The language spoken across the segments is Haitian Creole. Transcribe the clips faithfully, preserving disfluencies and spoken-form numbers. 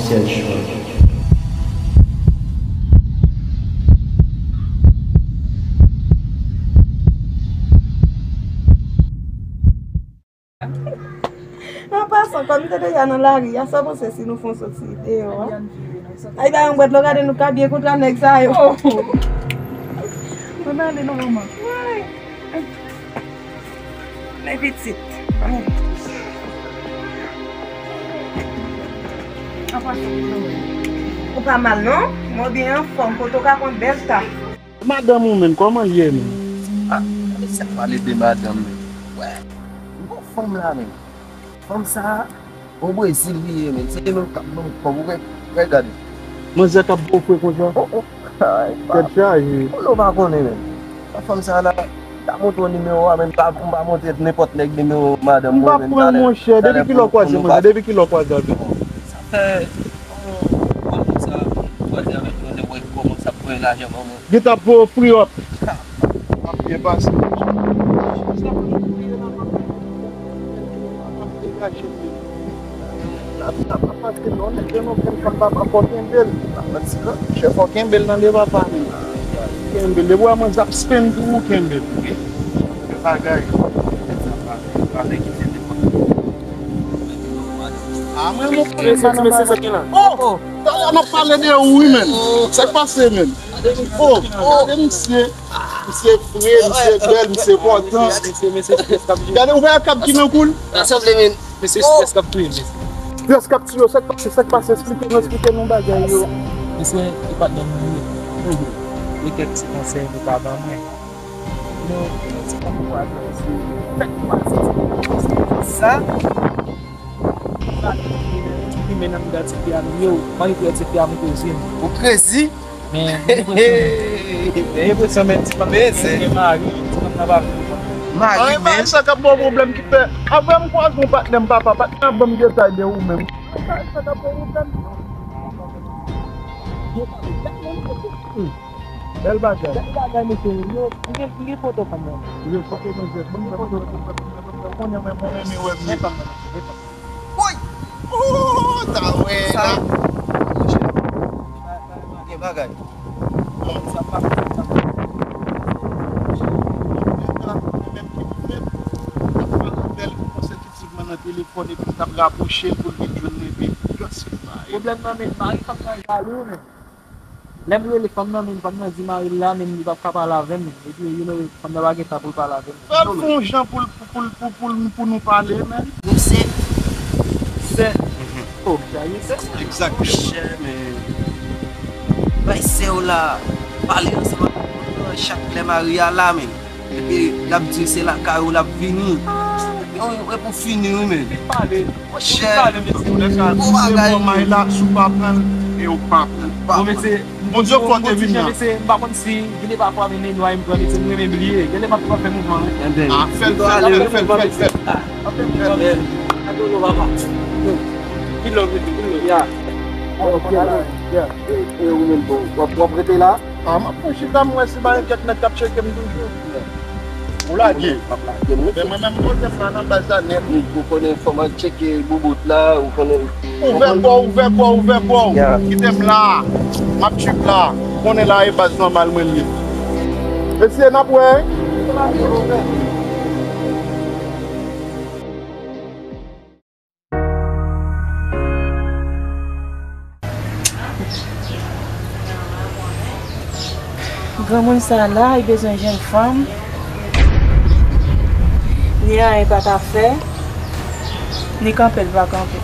Sèl chwa. An pasan, kòm nou te deja nan lari a, sa w panse si nou fè yon soti deyò a? Ay, ba yon bwèt lò, gade nou ka byen kontra nèg sa yo. Ann ale non, manman. Men pitit. Ou pa mal non? Mwen byen anfòm, kote w ka pran bèl ta. Madanm ou menm, kòman l ye menm? Ah, gade sa pale de madanm menm. Wè, gwo fanm la menm. Fanm sa, o Brezil li ye menm. Se li menm k ap ban m kòb, ou wè, wè gade. Manzè k ap gofre konsa? Oh, oh. Ay, tèt chaje. Ou pa konnen menm. Sa fanm sa la, ta montre w nimewo a, men m pa, m pa montre nenpòt nèg nimewo madanm mwen, men talè, talè pou, pou nou pa. M p ap pran l, monchè. Depi kilè w kwaze manzè? Depi kilè w kwaze avè l? Sa fè, oh, madanm sa, m kwaze avèk yon nèg, wè kòman sa pran lajan ban mwen. Li t ap voye w free up. M ap byen pase. Degaje l. Lavi a pa fasil non, nèg yo non, fanm papa fò kenbe l. Chè fò kenbe l nan de papa li. Kenbe l. Depi w wè manzè ap spend pou ou, kenbe l. Gen bagay. A mwen, mwen konnen sa nan bagay. Oh! Talè n ap pale de ou wi, menn. Sa k pase, menn? Oh, gade misye. Misye fre, misye bèl, misye pòtan. Gade, ou wè kab ki nan kou l? Sa sanble, menn. Mesye, strès k ap touye m, mesye. Strès k ap touye w, sa k pase, sa k pase? Esplike nou, esplike nou bagay yo. Mesye, e patnè m li ye. Li gen ti konsèy li ka ban mwen. Nou, nou ti kòm vwazin, se fèt vwazin, se sa. Sa ki pi men nan mitan ti fi a m yo, mwen ki fè ti fi a m koze m. Ou krezi? Men, mwen gen enpresyon, men, men ti fanm nan gen mari, ti fanm nan pa vle mari menm. Sa k ap ba w pwoblèm ki fè, apre m kwaze yon patnè m papa, patnè a ban m detay de ou menm. Sa k ap ba w pwoblèm. Bèl bagay. Bèl bagay, mesye. Yo, m gen, m gen foto fanm nan. Yo, foto mwen jwenn. Mwen gen foto fanm nan. Kounye a, mwen, mwen renmen wè m ye. Woy! Oh, ta wè la. Gen bagay. Sa pa, sa pa. Menm ki pou menm, ap pale avè l konsekitivman nan telefòn epi l t ap rapwoche l pou l vin jwenn l epi. Pwoblèm nan, men mari fanm nan jalou, men. Lè m rele fanm nan, men fanm nan di mari l la, men li p ap ka pale avè m. Epi, you know, fanm nan pa gen tan pou l pale avè m. Fè l fè yon jan pou l, pou, pou, pou, pou, pou nou pale, men. Nou sè. Sè. Oh, sa ye sè. Exact. Chè, men. Bay sè w la, pale ansanm ak moun nan chak lè mari a la, men. Epi, l ap di se lakay ou l ap vini. Epi, ou, epi ou fini, wi, men. Li pale. Monchè, ou bagay. Bon, mesye, Bondye fò te vin nan. Mesye, m pa konn si vide pafwa, men nenwa m pran, mesye, m renmen bliye. Genlè m ap fè mouvman, wi. Ah, fè l, fè l, fè l, fè l, fè l. Ap fè mouvman, mesye. Ap fè mouvman, papa. Ki love, mesye, ki love. Ya. Ok, ya. E, e ou menm, w ap, w ap rete la? Ah, m ap pran chita, m wè si pa gen kèk nèg k ap tcheke m toujou. Ou lage. M ap lage, m rete. Men mwen menm, kote m la nan baz la nèt. Ou konnen fò m al tcheke boubout la, ou konnen. Ouvè kò w, ouvè kò w, ouvè kò w. Ya. Kite m la. M ap trip la. Ou konnen la e baz nòmal mwen li ye. Mesye, n ap wè. Granmoun sa la, li bezwen jwenn fanm. Ni anyen pa ka fè, ni kanpe l pa kanpe.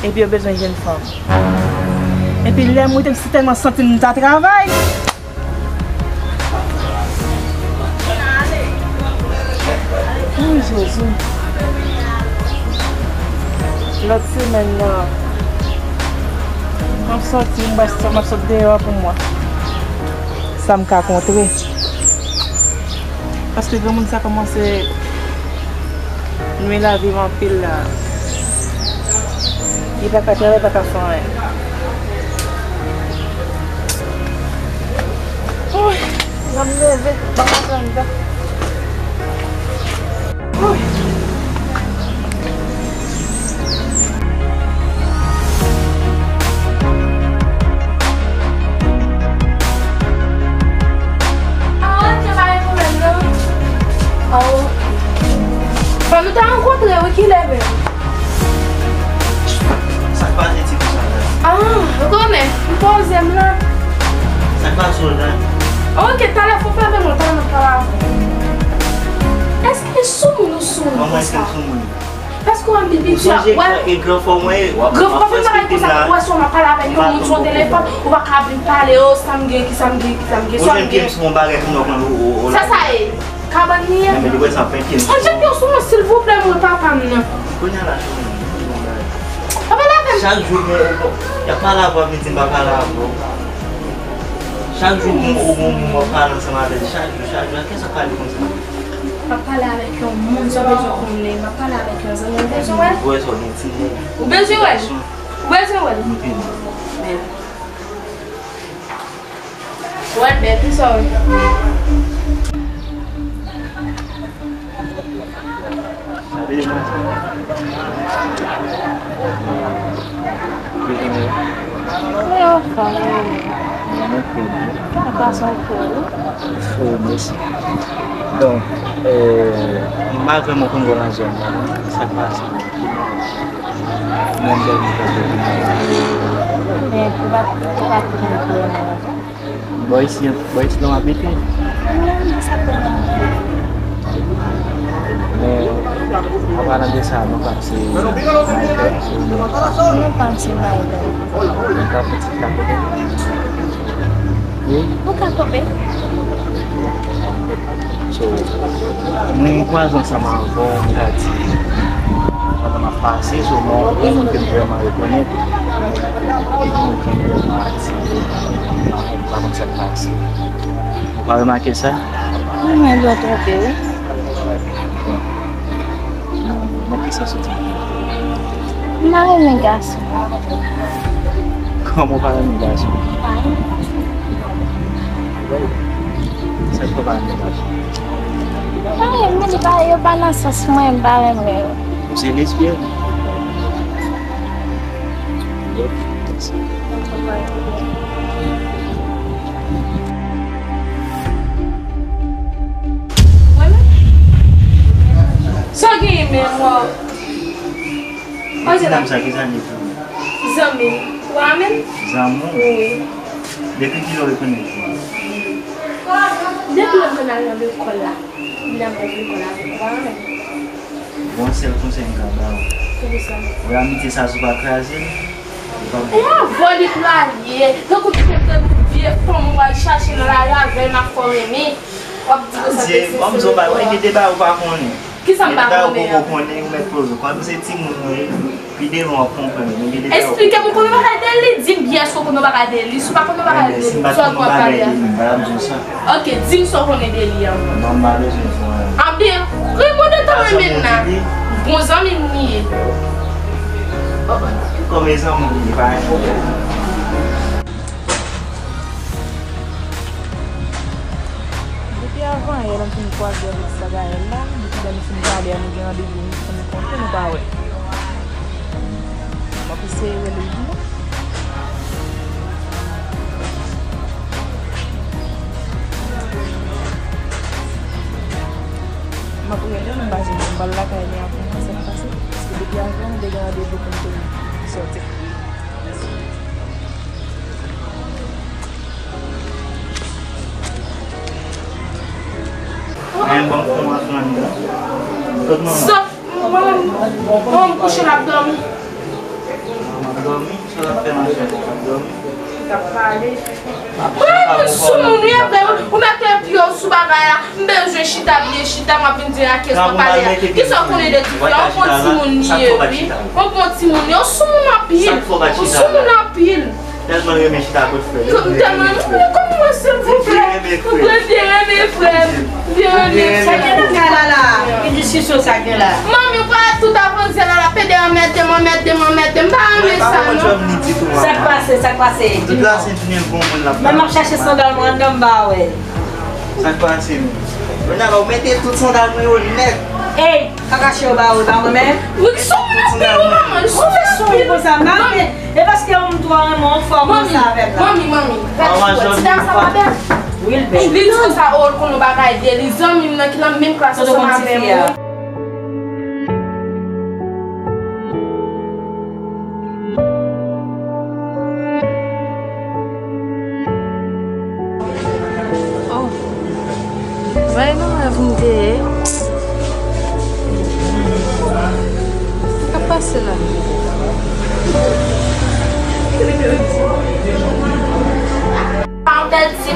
Epi yo bezwen jwenn fanm. Epi lè m rete m si tèlman santi m ta travay. Wi, Jezi. Lòt semèn nan, m ap sòti, m wè sa m ap sot deyò pou m wè sa m ka kontre. Paske granmoun sa kòmanse nwi lavi m anpil la. Li pa ka travay, pa ka fè anyen. Woy, nan m leve, ban m antre anndan. Woy. Tèm la. Sa k pase w la? Ok, talè fò fèmen non, talè m ap pale avè w. Èske li soumoun ou soumoun konsa? Kòman èske l soumoun? Paske w wè m pi piti a, w wè. Ou sonje gran, e gran fò mwen ye, w ap, w ap respekte m la. Ou wè si w ap pale avèk yon moun sou yon telefòn, ou pa ka vin pale, o, sa m gen, ki sa m gen, ki sa m gen, sa m gen. Ou jwenn ke m sou yon bagay pou mwen konn ou, ou, ou la. Sa sa ye? Kabann li ye? Men, men, li wè sa fè ke m sou. An, Jean Pierre, sou mwen, silvouplè, mwen, papa m nan. Kounye a la, cheri, m di yon bagay. Pa pale avè m. Chak jou, mwen, y ap pale avè w, vin di m pa pale avè w. Chak jou, ou, ou, ou, ou ap pale ansanm avè l, chak jou, chak jou, a kiyès w ap pale konsa? M ap pale avèk yon moun, sa w bezwen konnen. M ap pale avèk yon zanmi, ou bezwen wè l? Ou wè sa w gen timoun. Ou bezwen wè l? Ou bezwen wè l? Montre m. Men. Wè l bèl, kisa w wè? Yo, fanmi. Sa pase anpil, wi. Oh, mèsi. Donk, eh, m pa vrèman konn wè nan zòn nan, non. Sa k pase? Mwen, m dènye fwa. Men, ou pa, ou pa konn wè nan zòn. Bò isi, bò isi la w abite? Non, non, sa pa nan. Men, an palan de sa, non pa m se Maylèn. Non pa m se Maylèn. Non pa m se Maylèn. Wi? Ou ka kanpe. So, mwen kwaze ansanm avè w, m ka di, pandan m ap pase, so, mwen, yon moun ke m vrèman rekonèt, yon moun ke m vrèman admire, m pa konn sa k pase. Ou pa remake sa? Mwen, mwen dwe twonpe, wi. Nan ki sans ou di? M pa renmen gason. Kòman w pa renmen gason? M pa renmen gason. Sa k fè w pa renmen gason? M pa renmen, li pa, yo pa nan sans mwen, m pa renmen yo. Ou se lesbyèn? Sa w genyen menm, waw? Ti dam sa, ki zanmi pou ou? Zanmi m. Ou renmen l? Zanmi w? Wi. Depi kilè w rekonèt li? Depi lè m konn al nan lekòl la. Lè m al lekòl la, ou pa renmen l? Bon, sèl konsèy m ka ba w. Poukisa? Wè amitye sa, si w pa kraze l, li p ap. E avè w li pral ye. Tankou m te tankou vye fanm ou al chache nan lari avè l, m ap fè w renmen. W ap di konsa. Adye, bon, m di w bagay, gen de bagay ou pa konnen. Kisa m pa konnen an? Gen de bagay ou poko konnen, ou mèt poze w. Kòm se timoun nou ye, pi devan w ap konprann. Men gen de bagay ou poko konnen. Eksplike m, ou konn yon bagay de li, di m byen èske w konn yon bagay de li. Si w pa konn yon bagay de li, sa w ap pale a? Enben, si m pa t konn yon bagay de li, m pa t ap di w sa. Ok, di m sa w konnen de li an. Non, m pa bezwen di w anyen. Anben, Raymond te renmen l la. Bon zanmi m li ye. Kòm e zanmi m li ye, pa gen pwoblèm. Depi avan yè, lè m fin kwaze avèk Sagayèl la, depi lè nou fin pale a, nou gen randevou, nou fin kontre, nou pa wè. M ap eseye rele l pou mwen. M ap rele l, m pa jwenn li. M pral lakay li apre, mwen sa k pase. Paske depi avan, nou te gen randevou pou n te sòti. Anyen, ban m fon antre anndan. Kot manman? Sòt, manman, manman m kouche, l ap dòmi. Manman ap dòmi? Sa l ap fè nan chanm? L ap dòmi? Li t ap pale. Mwen, moun sou moun, wi, apre, ou mete pye w sou bagay la. M bezwen chita, byen chita, m ap vin di a kiyès mwen pale a. Kisa w konnen de ti fi a? Yon bon timoun li ye, wi. Yon bon timoun li ye. Ou sou moun anpil. Ou sou moun anpil. Tèlman renmen chita kot frè l. M tèlman renmen frè l. Kòm mwen, silvouplè. Mwen byen renmen frè m. Byen renmen frè m. Sa gen nan kay la la? Ki diskisyon sa gen la? Manmi, ou pa tout avanse la la. Pede anmède m, anmède m, anmède m. M pa renmen sa, non. Sa k pase, sa k pase? Tout la sent vini l gon moun la. Mwen m ap chache sandal mwen anndan m pa wè. Sa k pase menm? Mennaj la, ou mete tout sandal mwen yo nèt. Ey, pa kache yo ba ou, e pa mwen menm. Wi, sou moun anpil, wi, manman, sou moun anpil. Konsa, manmi. E paske ou m twò renmen w, fò w konsa avè m la. Manmi, manmi, gade ti dam sa pa bèl. Wi, l bèl. Li di konsa, o, l konn yon bagay de li, zanmi m nan ki nan menm klas ansanm avè m. Wi. Vin dèyè. Sa k pase la?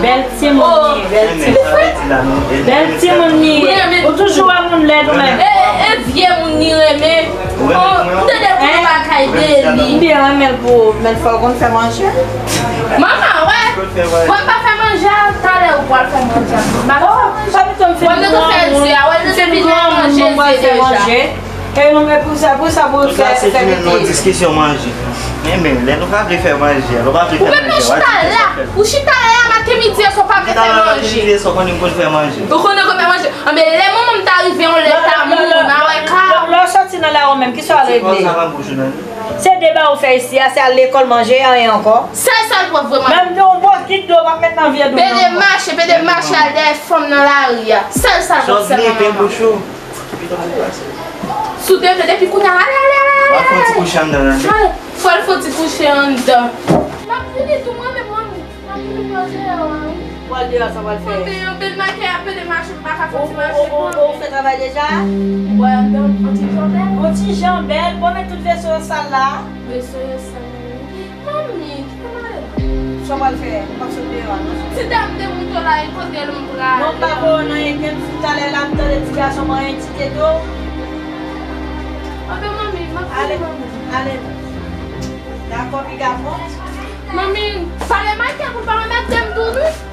Bèl timoun li ye, bèl timoun. Bèl timoun li ye. Ou toujou wè moun lèd ou menm. E, e, e vye moun li renmen. Oh, m tande pou yon bagay de li. M byen renmen l pou ou, men fò w konn fè manje. Manman, wè. Wè m pa fè manje a, talè ou pral fè manje a. M pa fè manje. Wè m te fè di a, wè m te vin manje deja. E nou, men pou sa, pou sa, pou fè, fè mete. Diskisyon manje. Men, men, lè nou pa vle fè manje, lè nou pa vle fè manje. Ou pa chita la, ou chita la, maten, midi e swa, ou pa vle fè manje. Ou konnen konn fè manje. Ou konnen konn fè manje. Anben, lè manman m ta rive yon lè ta moun, a wè ka. Lè w soti nan lari menm, kisa w al regle? Se de bagay ou fè isi a, se al lekòl, manje, anyen ankò. Sèl sa l pwòp vrèman. Menm yon bon kit dlo w p ap met nan vye dlo nan ankò. Pede mache, pede mache al dèyè fanm nan lari a. Sèl sa l pwòp sèlman manman. Si w te vle depi kounye a, ale, ale, ale, ale, ale. Fò l fè ti kouche anndan. M ap vini tou mwen menm, manmi. M ap vini pran deyò a, wi. Pral deyò, sa pral fè. Mwen te yon bèl makè, apre de mache, m pa ka fè ti mache. Ou fè travay deja? Wè, anndan, yon ti jan bèl. Yon ti jan bèl. Bon, men tout veso yo sal la. Veso yo sal, wi. Manmi, kite m ale. Sa pral fè? M p ap sot deyò a, non. Ti dam de mouton la, e kote l m prale? Non, m pa voye w nan enken, si talè la, m tande ti gason manyen ti tete w. Anben, manmi, m ap vini, manmi. Ale, ale. Dakò, piga fò. Manmi, pale Michael pou l pa anmède m tou, wi.